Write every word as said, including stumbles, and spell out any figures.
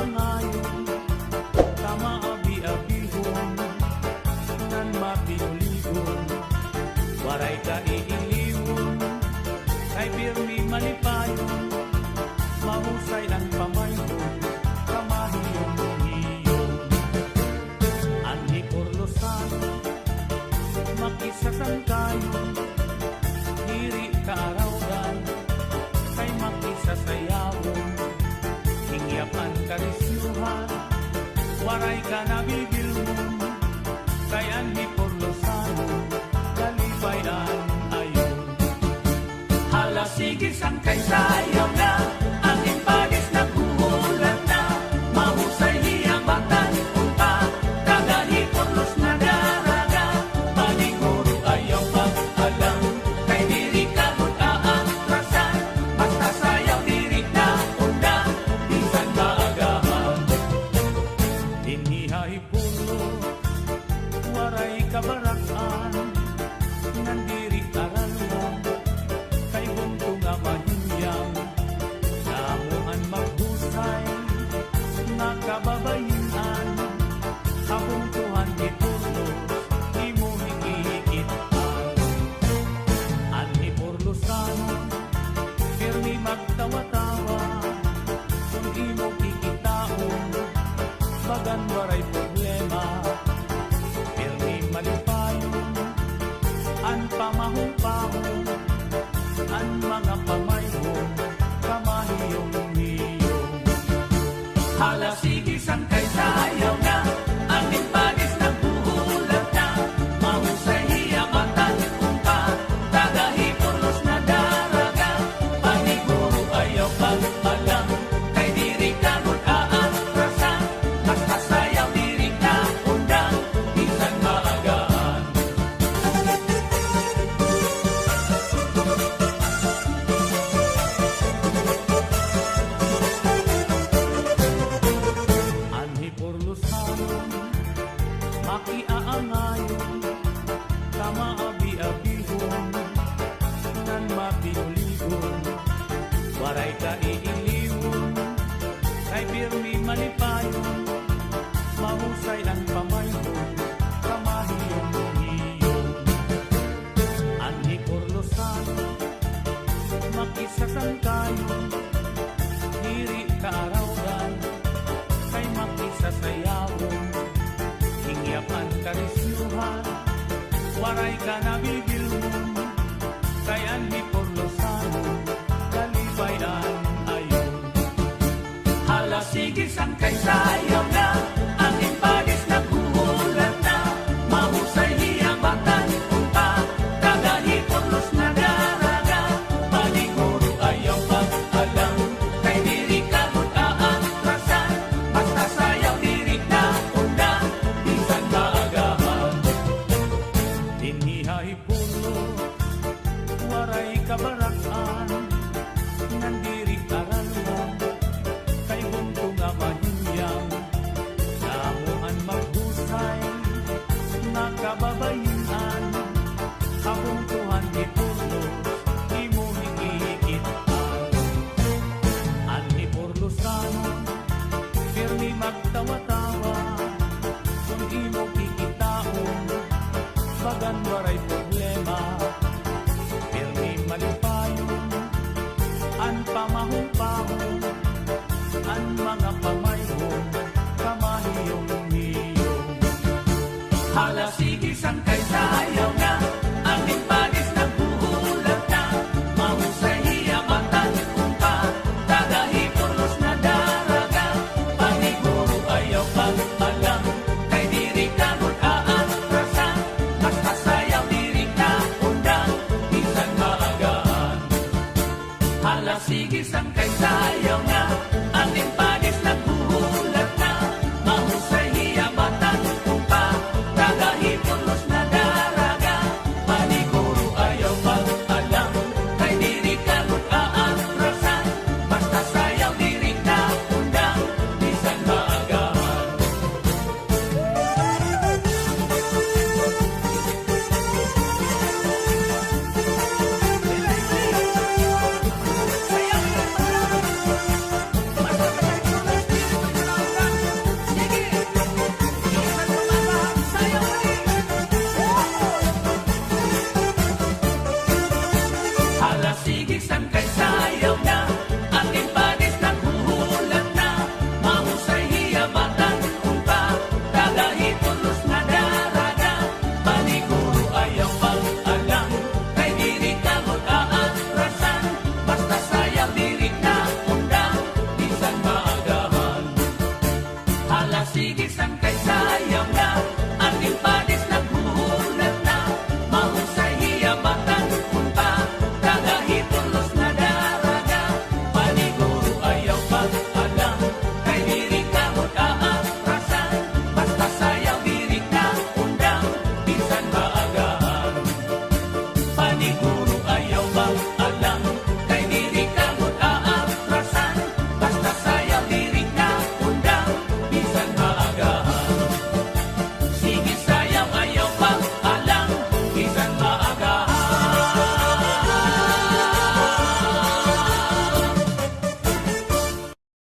Ngayon, kamaabi-abihon, ngan mapiuligon, waray ka iiliwon, kay pirmi malipayon, mahusay an pamayhon, kamahiyon-hiyon. Anhi Purlosano, makisasangkayon, diri ka arawdan, kay makisasayawon. Hingyap an karisyuhan, waray ka nabibilngon, kay anhi Purlosano, kalipay-an ayon. Hala, sige, sangkay sayaw na, an impagis naghuhulat na, mahusay hiya batan-on pa, taga-Hipurlos nga daraga, paniguro ayaw pag-alang, kay diri ka gud aatrasan, basta sayaw diri na undang, bisan maagahan. Dinhi ha Hipurlos, waray kabarak-an, ngan diri arallan, kay bungto nga mahingyang, damo an maghusay nga kababayin-an, ha bungto han Hipurlos, imo hikihikit-an. An Hipurlosanon, pirmi magtawa-tawa, kon imo kikitaon, bagan waray problema, pirmi malipayon, an pamahong-pahong, an mga pamayhon, kamahiyon-hiyon. Hala, sige, sangkay sayaw na, an impagis naghuhulat na, mahusay hiya batan-on pa, taga-Hipurlos nga daraga, paniguro ayaw pag-alang, kay diri ka gud aatrasan, basta sayaw diri na undang, bisan maagahan. An Hipurlosanon, makiaangayon, kamaabi-abihon, ngan mapiuligon, waray ka iiliwon, kay pirmi malipayon, mahusay an pamayhon, kamahiyon-hiyon. An Hipurlosanon, makisasangkayon, diri ka arawdan, kay makisasayawon. Hingyap an karisyuhan, waray ka nabibilngon, kay an Hipurlosanon, kalipay-an ayon. Hala, sige, sangkay sayaw na, an impagis naghuhulat na, mahusay hiya batan-on pa, taga-Hipurlos nga daraga, paniguro ayaw pag-alang, kay diri ka gud aatrasan, basta sayaw diri na undang, bisan maagahan. Dinhi ha Hipurlos, waray kabarak-an, ngan diri arallan, kay bungto nga mahingyang, damo an maghusay nga kababayin-an, ha bungto han Hipurlos, imo hikihikit-an. An Hipurlosanon, pirmi magtawa